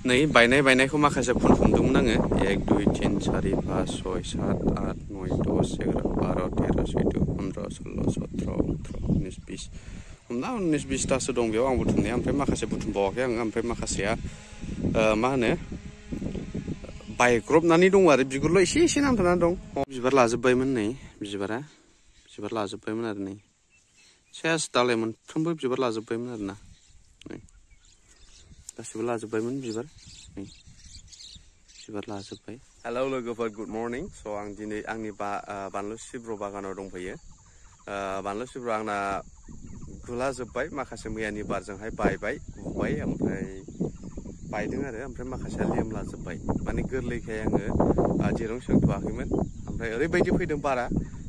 नै बायनायखौ माखासे खनथुमदोंमोन आङो 1 2 3 4 5 6 7 8 9 10 11 12 13 14 15 16 17 18 19 20 हमना 19 20तासो दं बेयाव आं बुथुमनाया ओमफ्राय माखासे बुथुमबावाखै आङो ओमफ्राय माखासेया मा होनो बायग्रबनानै दं आरो बिगुरल' एसे नांथानानै दं बिबार लाजोबबायमोन नै बिबार लाजोबबायमोन आरो नै सेस दालाय मोनफ्रोमबो बिबार लाजोबबायमोन आरो ना नै गासिबो लाजोबबायमोन बिबार लाजोबबाय हेलौ लोगोफोर गुड मर्निं स' आं दिनै आंनि बानलु सिब्र बागानाव दंफैयो बानलु सिब्र आंना गुलाजोबबाय माखासे मैयानि बारजोंहाय बायबाय गुबाय ओमफ्राय बायदों आरो ओमफ्राय माखासेया लेमलाजोबबाय माने गोरलैखाय आङो दिरुं सोंथ'वाखैमोन ओमफ्राय ओरैबायदि फैदों बारा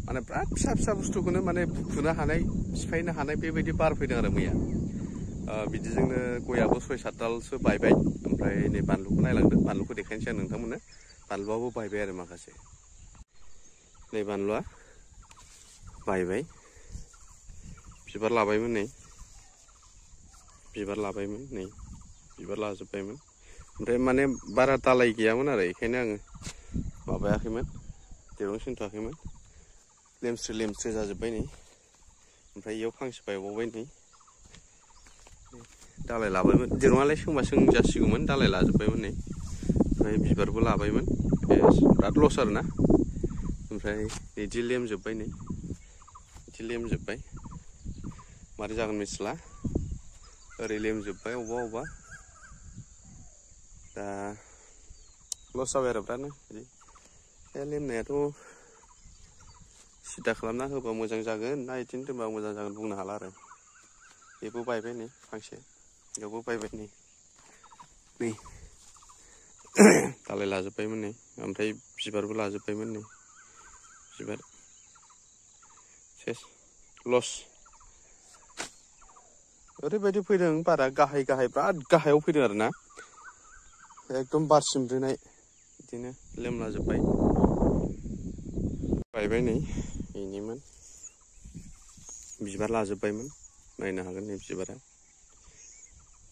माने बिराद फिसा बुस्थुखौनो माने बुखुनो हानाय सिफायनो हानाय बेबायदि बार फैदों आरो मैया बिदिजोंनो गयाबो 6-7 दालसो बायबाय ओमफ्राय नै बानलुखौ नायलांदों बानलुखौ देखायनोसै आं नोंथांमोननो बानलुआबो बायबाय आरो माखासे नै बानलुआ बायबाय बिबार लाबायमोन नै बिबार लाजोबबायमोन ओमफ्राय माने बारा दालाय गैयामोन आरो बेखायनो आङो माबायाखैमोन दिरुं सोंथ'वाखैमोन लेमस्रो जाजोब्बाय नै ओमफ्राय इयाव फांसे बायबावबाय नै दालाय लाबायमोन दिरुङालाय सोंबा सोंजासिगौमोन दालाय लाजोब्बायमोन नै ओमफ्राय बिबारबो लाबायमोन बिराद लस आरोना ओमफ्राय बिदि लेमजोब्बाय मारै जागोन मिथिला ओरै लेमजोब्बाय अबेबा दा लस जाबाय आरो बिरादनो बिदि लेमनायाथ' सिदा खालामना होबा मोजां जागोन ना बिदिनो दोनबा मोजां जागोन बुंनो हाला आरो बेबो बायबाय नै फांसे बेयावबो बायबाय नै दालाय लाजोब्बायमोन नै ओमफ्राय बिबारबो लाजोब्बायमोन नै बिबार सेस लस ओरैबायदि फैदों बारा गाहाय बिराद गाहायाव फैदों आरो ना एकदम बारसिमब्रेनाय बिदिनो लेमलाजोब्बाय बायबाय नै बेनिमोन बिबार लाजोब्बायमोन नायनो हागोन नै बिबारा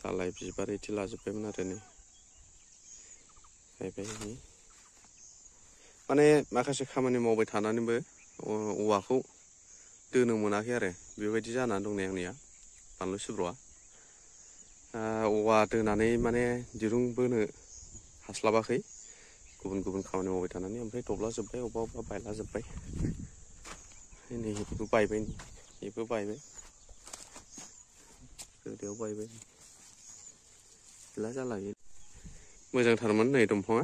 दालाय बिबार बिदि लाजोब्बायमोन आरो नै बायबाय नै माने माखासे खामानि मावबाय थानानैबो औवाखौ दोनो मोनाखै आरो बेबायदि जानानै दंनाय आंनिया बानलु सिब्र'आ औवा दोनानै माने दिरुं बोनो हास्लाबाखै गुबुन खामानि मावबाय थानानै ओमफ्राय दब्लाजोब्बाय अबेबा बायलाजोब्बाय नै बेबो बायबाय गोदायाव बायबाय गैला जाला मोजांथारमोन नै दंफाङा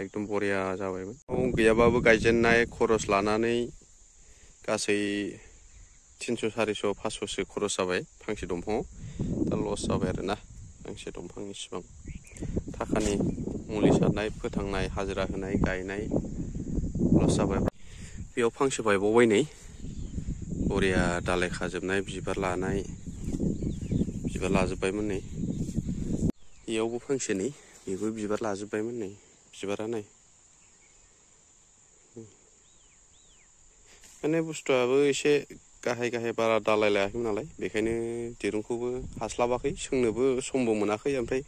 एकदम बरिया जाबायमोन गैयाबाबो गायजेननाय खरस लानानै गासै 300 400 500सो खरस जाबाय फांसे दंफाङाव दा लस जाबाय आरोना फांसे दंफांनि इसिबां थाखानि मुलि सारनाय फोथांनाय हाजिरा होनाय गायनाय लस जाबाय बेयाव फांसे बायबावबाय नै बरिया दालाय खाजोबनाय बिबार लाजोब्बायमोन नै बेयावबो फांसे नै बेबो बिबार लाजोब्बायमोन नै बिबारा नाय माने बुस्थुआबो एसे गाहाय बारा दालाय लायाखैमोन नालाय बेखायनो दिरुंखौबो हास्लाबाखै सोंनोबो समबो मोनाखै ओमफ्राय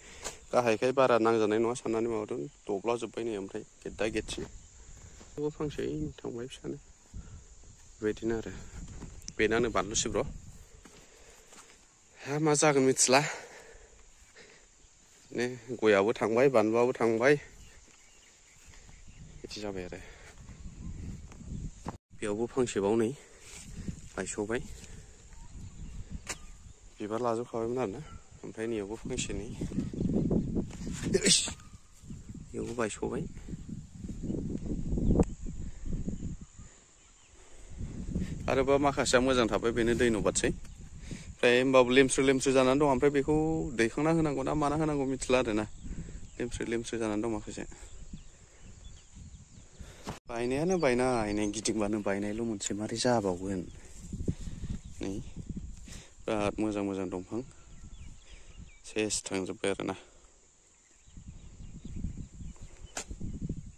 गाहायखाय बारा नांजानाय नङा साननानै माबादों दब्लाजोब्बाय नै ओमफ्राय गेद्दा गेद्दि थेवबो फांसे थांबाय फिसानो बेबायदिनो आरो बेनानो बानलु सिब्र' मा जागोन मिथिला गयाबो थांबाय बानलुआबो थांबाय बिदि जाबाय आरो बेयावबो फांसेबाव नै बायस'बाय बिबार लाजोबखाबायमोन आरोना ओमफ्राय नैयावबो फांसे नै बेयावबो बायस'बाय आरोबा माखासेया मोजां थाबाय बेनो दै नुबाथसै ओमफ्राय होमबाबो लेमस्रो जानानै दं ओमफ्राय बेखौ दैखांना होनांगौ ना माना होनांगौ मिथिला आरोना लेमस्रो जानानै दं माखासे बायनायानो बायनाय नै गिदिंबानो बायनायल' मोनसे मारै जाबावगोन नै बिराद मोजां दंफां सेस थांजोब्बाय आरोना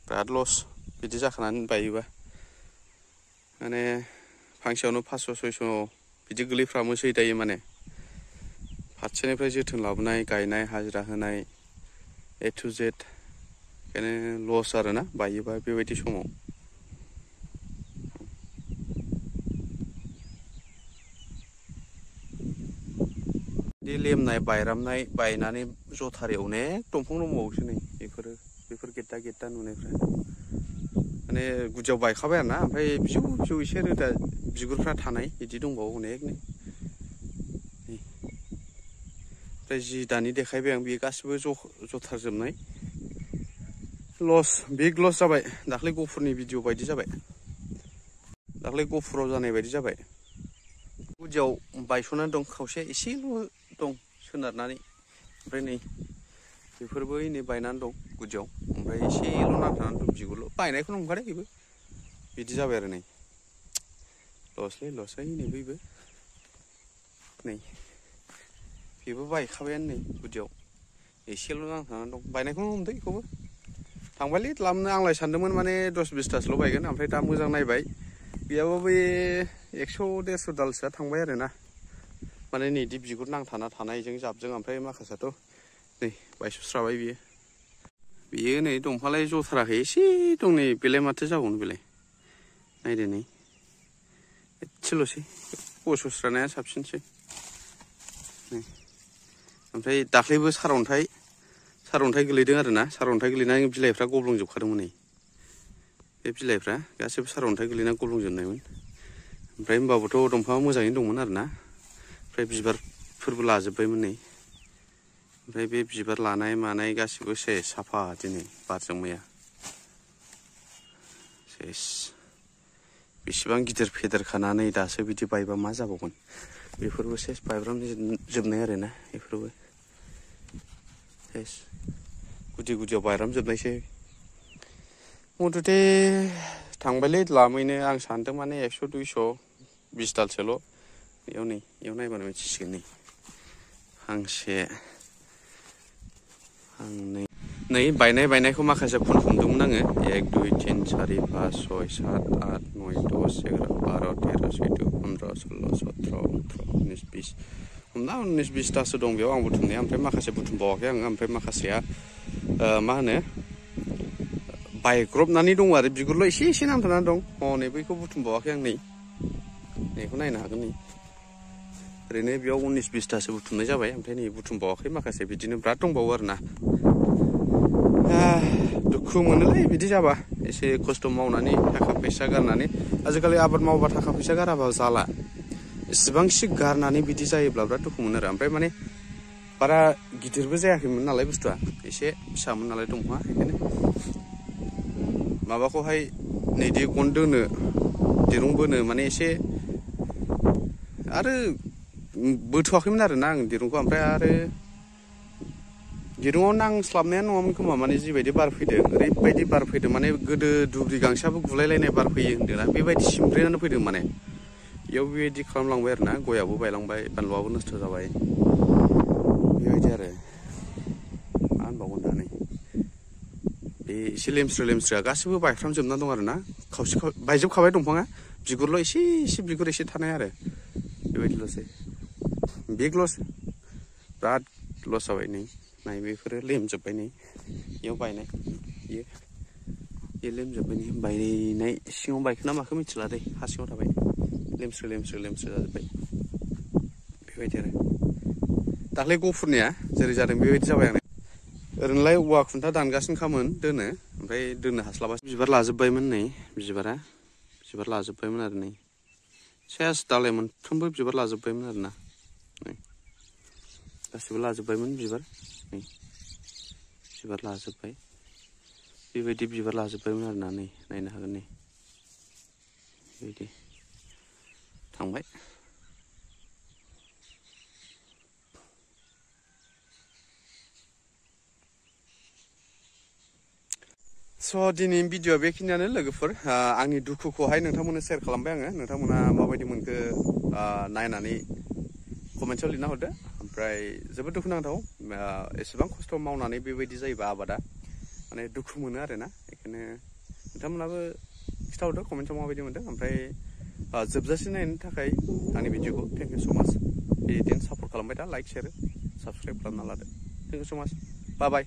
बिराद लस बिदि जाखानानै बायोबा माने फांसेयावनो 500 600 बिदि गोलैफ्रामोसै दायो माने फारसेनिफ्राय जोथोन लाबोनाय गायनाय हाजिरा होनाय A to Z ओंखायनो लस आरोना बायोबा बेबायदि समाव बे लेमनाय बायरामनाय बायनानै जथारियाव अनेक दंफां दंबावोसो नै बेफोर गेद्दा नुनायफ्रा माने गुदियाव बायखाबाय आरोना ओमफ्राय फिसौ एसे रोदा बिगुरफ्रा थानाय बिदि दंबावो अनेकनो ओमफ्राय जि दानि देखायबाय आं बे गासिबो जथारजोबनाय लस बिग लस जाबाय दाख्लै गफुरनि भिडिअ बायदि जाबाय दाख्लै गफुराव जानाय बायदि जाबाय गुदियाव बायस'नानै दं खावसे एसेल' दं सोनारनानै ओमफ्राय नै बेफोरबो नै बायनानै दं गुदियाव ओमफ्राय एसेल' नांथानानै दं बिगुरल' बायनायखौनो नंखादों बेबो बिदि जाबाय आरो नै लसै नै बैबो नै बेबो बायखाबायानो नै गुदियाव एसेल' नांथानानै दं बायनायखौनो हमदो बेखौबो थांबायलै लामनो आंलाय सानदोंमोन माने 10-20थासोल' बायगोन ओमफ्राय दा मोजां नायबाय गैयाबाबो 100-150 दालसोआ थांबाय आरोना माने नै दि बिगुर नांथाना थानायजों जाबजों ओमफ्राय माखासेयाथ' नै बायस'स्राबाय बियो नै दंफांलाय जथाराखै एसे दं नै बेलाय माथो जाबावनो बेलाय नायदो नै एसेल'सै बस'स्रानाया साबसिनसै ओमफ्राय दाख्लैबो सारअन्थाइ गोलैदों आरोना सारअन्थाइ गोलैनानै बिलाइफ्रा गब्लंजोबखादोंमोन नै बे बिलाइफ्रा गासैबो सारअन्थाइ गोलैनानै गब्लंजोबनायमोन ओमफ्राय होमबाबोथ' दंफाङा मोजाङैनो दंमोन आरोना ओमफ्राय बिबारफोरबो लाजोब्बायमोन नै ओमफ्राय बे बिबार लानाय मानाय गासिबो सेस साफा दिनै बारजों मैया सेस बेसेबां गिदिर फेदेरखानानै दासो बिदि बायबा मा जाबावगोन बेफोरबो सेस बायब्राम जोबनाय आरोना बेफोरबो सेस गुदियाव बायराम जोबनायसै मथथे थांबायलै लामैनो आं सानदों माने 100-220 दालसोल' बेयाव नायबानो मिथिसिगोन नै फांसे फांनै नै बायनायखौ माखासे खनफुंदोंमोन आङो 1 2 3 4 5 6 7 8 9 10 11 12 13 14 15 16 17 18 19 20 हमना 19-20थासो दं बेयाव आं बुथुमनाया ओमफ्राय माखासे बुथुमबावाखै आङो ओमफ्राय माखासेया मा होनो बायग्रबनानै दं आरो बिगुरल' एसे नांथानानै दं नै बैखौ बुथुमबावाखै आं नैखौ नायनो हागोन नै ओरैनो बेयाव 19-20थासो बुथुमनाय जाबाय ओमफ्राय नै बुथुमबावाखै माखासे बिदिनो बिराद दंबावो आरोना दुखु मोनोलै बिदि जाबा एसे खस्थ' मावनानै थाखा फैसा गारनानै आजिखालि आबाद मावबा थाखा फैसा गाराबा जाला एसेबांसि गारनानै बिदि जायोब्ला बिराद दुखु मोनो आरो ओमफ्राय माने बारा गिदिरबो जायाखैमोन नालाय बुस्थुआ एसे फिसामोन नालाय दंफाङा बेखायनो माबाखौहाय नैदि गन दोनो दिरुं बोनो माने एसे आरो बोथ'वाखैमोन आरोना आं दिरुंखौ ओमफ्राय आरो दिरुङाव नांस्लाबनाया नङामोन खोमा माने जिबायदि बार फैदों ओरैबायदि बार फैदों माने गोदो दुब्रि गांसोआबो गुलायलायनाय बार फैयो होन्दोंना बेबायदि सिमब्रेनानै फैदों माने बेयाव बेबायदि खालामलांबाय आरोना गयाबो बायलांबाय बानलुआबो नस्थ' जाबाय बेबायदि आरो मा होनबावगोन दा नै बे एसे लेमस्रोआ गासिबो बायफ्रामजोबना दं आरोना खावसे बायजोबखाबाय दंफाङा बिगुरल' एसे बिगुर एसे थानाय आरो बेबायदिल'सै बिग लस बिराद लस जाबाय नाय बेफोरो लेमजोब्बाय नै बेयाव बायनाय बेयो लेमजोब्बाय नै बायनाय सिङाव बायखोना माखो मिथिला दै हा सिङाव थाबाय लेमस्रो जाजोब्बाय बेबायदि आरो दाख्लै गफुरनिया जेरै जादों बेबायदि जाबाय आं ओरैनोलाय औवा खुन्था दानगासिनोखामोन ओमफ्राय दोननो हास्लाबासो बिबार लाजोब्बायमोन नै बिबार लाजोब्बायमोन आरो नै सेस दालाय मोनफ्रोमबो बिबार लाजोब्बायमोन आरोना गासिबो लाजोब्बायमोन बिबार लाजोब्बाय बेबायदि बिबार लाजोब्बायमोन आरोना नै नायनो हागोन नै बेबायदि थांबाय स' दिनैनि भिडिअ'आ बेखिनियानो लोगोफोर आंनि दुखुखौहाय नोंथांमोननो शेयार खालामबाय आङो नोंथांमोना माबायदि मोनखो नायनानै कमेन्टआव लिरना हरदो ओमफ्राय जोबोद दुखु नांथाव एसेबां खस्थ' मावनानै बेबायदि जायोबा आबादा माने दुखु मोनो आरोना बेखायनो नोंथांमोनाबो खिथाहरदो कमेन्टआव माबायदि मोनदों ओमफ्राय जोबजासिम नायनो थाखाय आंनि भिडिअ'खौ थेंक इउ स' माच बिदिनो सापर्ट खालामबाय दा लाइक शेयार साबस्क्राइब खालामना लादो थेंक इउ स' माच बाय